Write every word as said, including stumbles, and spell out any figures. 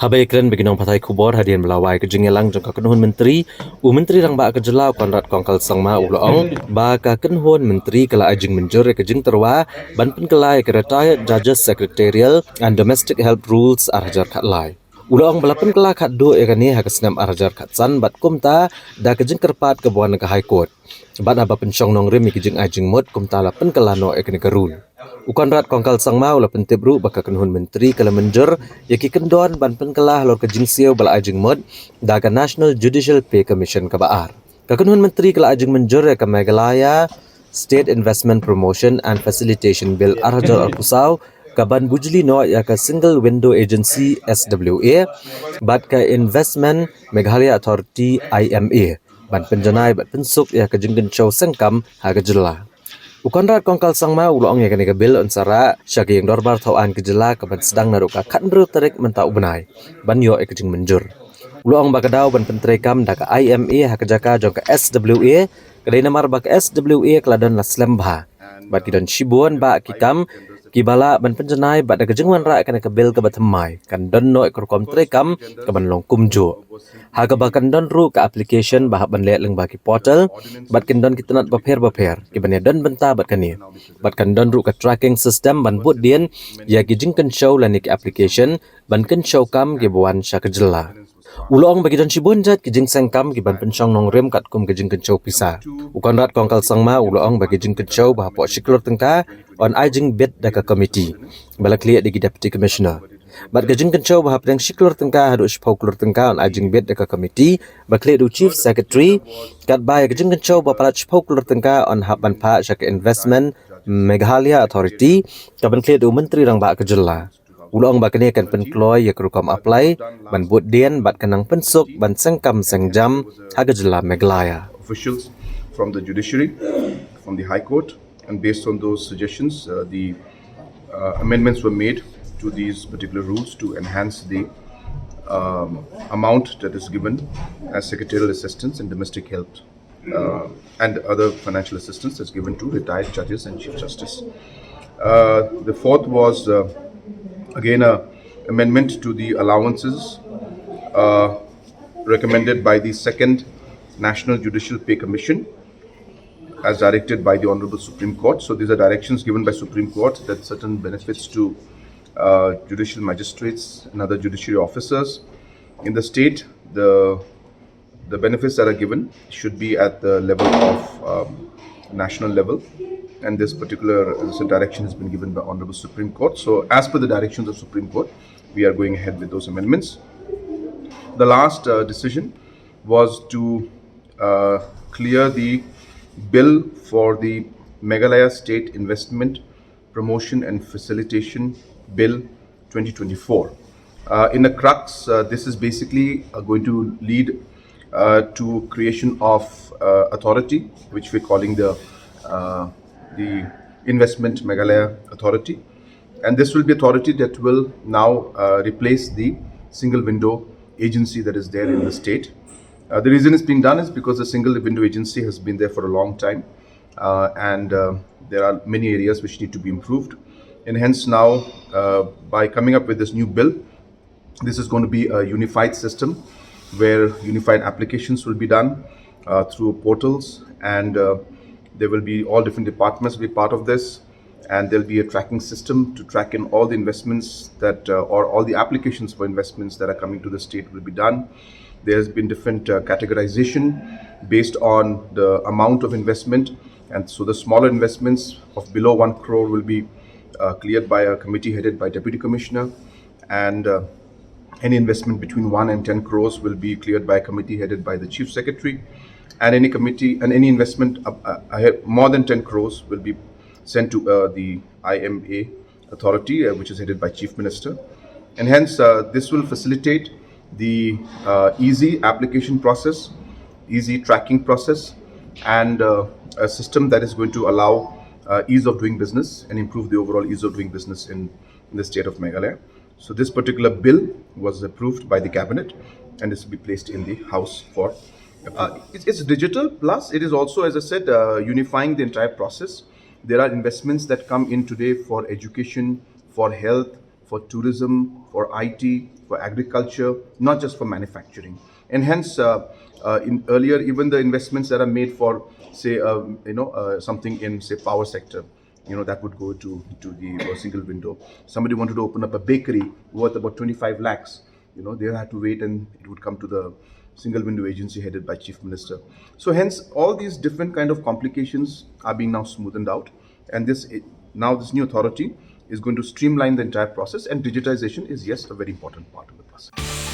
Haba ïakren bad ki nongpathai khubor hadien ba la wai ka jingïalang jong ka kynhun myntri, u Myntri Rangbah ka jylla u Conrad Kongkal Sangma u la ong ba ka kynhun myntri ka la ai jingmynjur ïa ka jingtyrwa ban pynkylla ïa ka Retired Judges Secretarial and Domestic Help Rules ar hajar khatlai. U la ong ba la pynkylla khatduh ïa kane ha ka snem ar hajar khatsan bad kumta da ka jingkyrpad kaba wan na ka High Court. Bad haba pynshong nongrim ïa ki jingai jingmut kumta la pynkylla noh ïa kane ka rule. U Conrad Kongkal Sangma u la pyntip ruh ba ka kynhun myntri ka la mynjur ïa ki kyndon ban pynkylla halor ka jingsiew ba la ai jingmut da ka National Judicial Pay Commission kaba ar. Ka kynhun myntri ka la ai jingmynjur ïa ka Meghalaya State Investment Promotion and Facilitation Bill ar hajar arphew saw ka ban bujli noh ïa ka Single Window Agency, S W A, bad ka Investment Meghalaya Authority, I M A, ban pynjanai bad pynsuk ïa ka jingkynshew sengkam ha ka jylla. U Conrad Kongkal Sangma u la ong ïa kane ka bill yn sa rah sha ka ïing dorbar thaw aiñ ka jylla ka ban sdang naduh ka khathynriew tarik mynta u bnai ban ïoh ïa ka jingmynjur. U la ong ba ka daw ban pyntreikam da ka I M A ha ka jaka jong ka S W A ka dei namar ba ka S W A ka la don la slem bha bad ki don shibun bah ki kam kiba lah ban pynjanai bad da ka jingwanrah kane ka bill kaba thymmai kan don noh ïa ka rukom treikam ka ban long kumjuh. Ha kaba kan don ruh ka application ba hap ban leh lyngba ki portal bad kin don ki tnat bapher bapher ki ban ïadon bynta bad kane. Bad kan don ruh ka tracking system ban bud dien ïa ki jingkynshew lane ki application ban kynshew kam kiba wan sha ka jylla. U la ong ba ki don shibun jait ki jingsengkam ki ban pynshong nongrim katkum ka jingkynshew pisa. U Conrad Kongkal Sangma u la ong ba ki jingkynshew ba hapoh shi klur tyngka yn ai jingbit da ka komiti ba la khlieh da ki Deputy Commissioner. Bad ka jingkynshew ba hapdeng shi klur tyngka haduh shiphew klur tyngka yn ai jingbit da ka komiti ba khlieh da u Chief Secretary, katba ïa ka jingkynshew ba palat shiphew klur tyngka yn hap ban phah sha ka Investment Meghalaya Authority ka ban khlieh da u Myntri Rangbah ka jylla. U la ong ba kane kan pynkloi ïa ka rukom apply ban bud dien bad kan nang pynsuk ban sengkam sengjam ha ka jylla Meghalaya. Officials from the judiciary, from the High Court, and based on those suggestions, uh, the uh, amendments were made to these particular rules to enhance the um, amount that is given as secretarial assistance and domestic help, uh, and other financial assistance that's given to retired judges and Chief Justice. Uh, the fourth was, uh, again, a amendment to the allowances, uh, recommended by the Second National Judicial Pay Commission, as directed by the Honorable Supreme Court. So these are directions given by Supreme Court that certain benefits to, uh, judicial magistrates and other judiciary officers in the state, the the benefits that are given should be at the level of, um, national level. And this particular, as I said, direction has been given by Honorable Supreme Court. So as per the directions of Supreme Court, we are going ahead with those amendments. The last, uh, decision was to, uh, clear the bill for the Meghalaya State Investment Promotion and Facilitation Bill twenty twenty-four. Uh, in a crux, uh, this is basically, uh, going to lead, uh, to creation of, uh, authority, which we're calling the, uh, the Investment Meghalaya Authority. And this will be authority that will now, uh, replace the single window agency that is there in the state. Uh, the reason it's being done is because the single window agency has been there for a long time, uh, and, uh, there are many areas which need to be improved. And hence now, uh, by coming up with this new bill, this is going to be a unified system where unified applications will be done, uh, through portals, and, uh, there will be all different departments will be part of this, and there'll be a tracking system to track in all the investments that, uh, or all the applications for investments that are coming to the state will be done. There's been different, uh, categorization based on the amount of investment, and so the smaller investments of below one crore will be, uh, cleared by a committee headed by Deputy Commissioner, and, uh, any investment between one and ten crores will be cleared by a committee headed by the Chief Secretary, and any committee and any investment, uh, uh, ahead, more than ten crores will be sent to, uh, the I M A authority, uh, which is headed by Chief Minister. And hence, uh, this will facilitate the, uh, easy application process, easy tracking process, and, uh, a system that is going to allow, uh, ease of doing business and improve the overall ease of doing business in, in the state of Meghalaya. So this particular bill was approved by the cabinet and is to be placed in the house for approval. Uh, it's, it's digital, plus it is also, as I said, uh, unifying the entire process. There are investments that come in today for education, for health, for tourism, for I T, for agriculture, not just for manufacturing. And hence, uh, uh, in earlier, even the investments that are made for, say, um, you know, uh, something in, say, power sector, you know, that would go to to the uh, single window. Somebody wanted to open up a bakery worth about twenty-five lakhs. You know, they had to wait, and it would come to the single window agency headed by Chief Minister. So hence, all these different kind of complications are being now smoothened out, and this it, now this new authority is going to streamline the entire process, and digitization is, yes, a very important part of the process.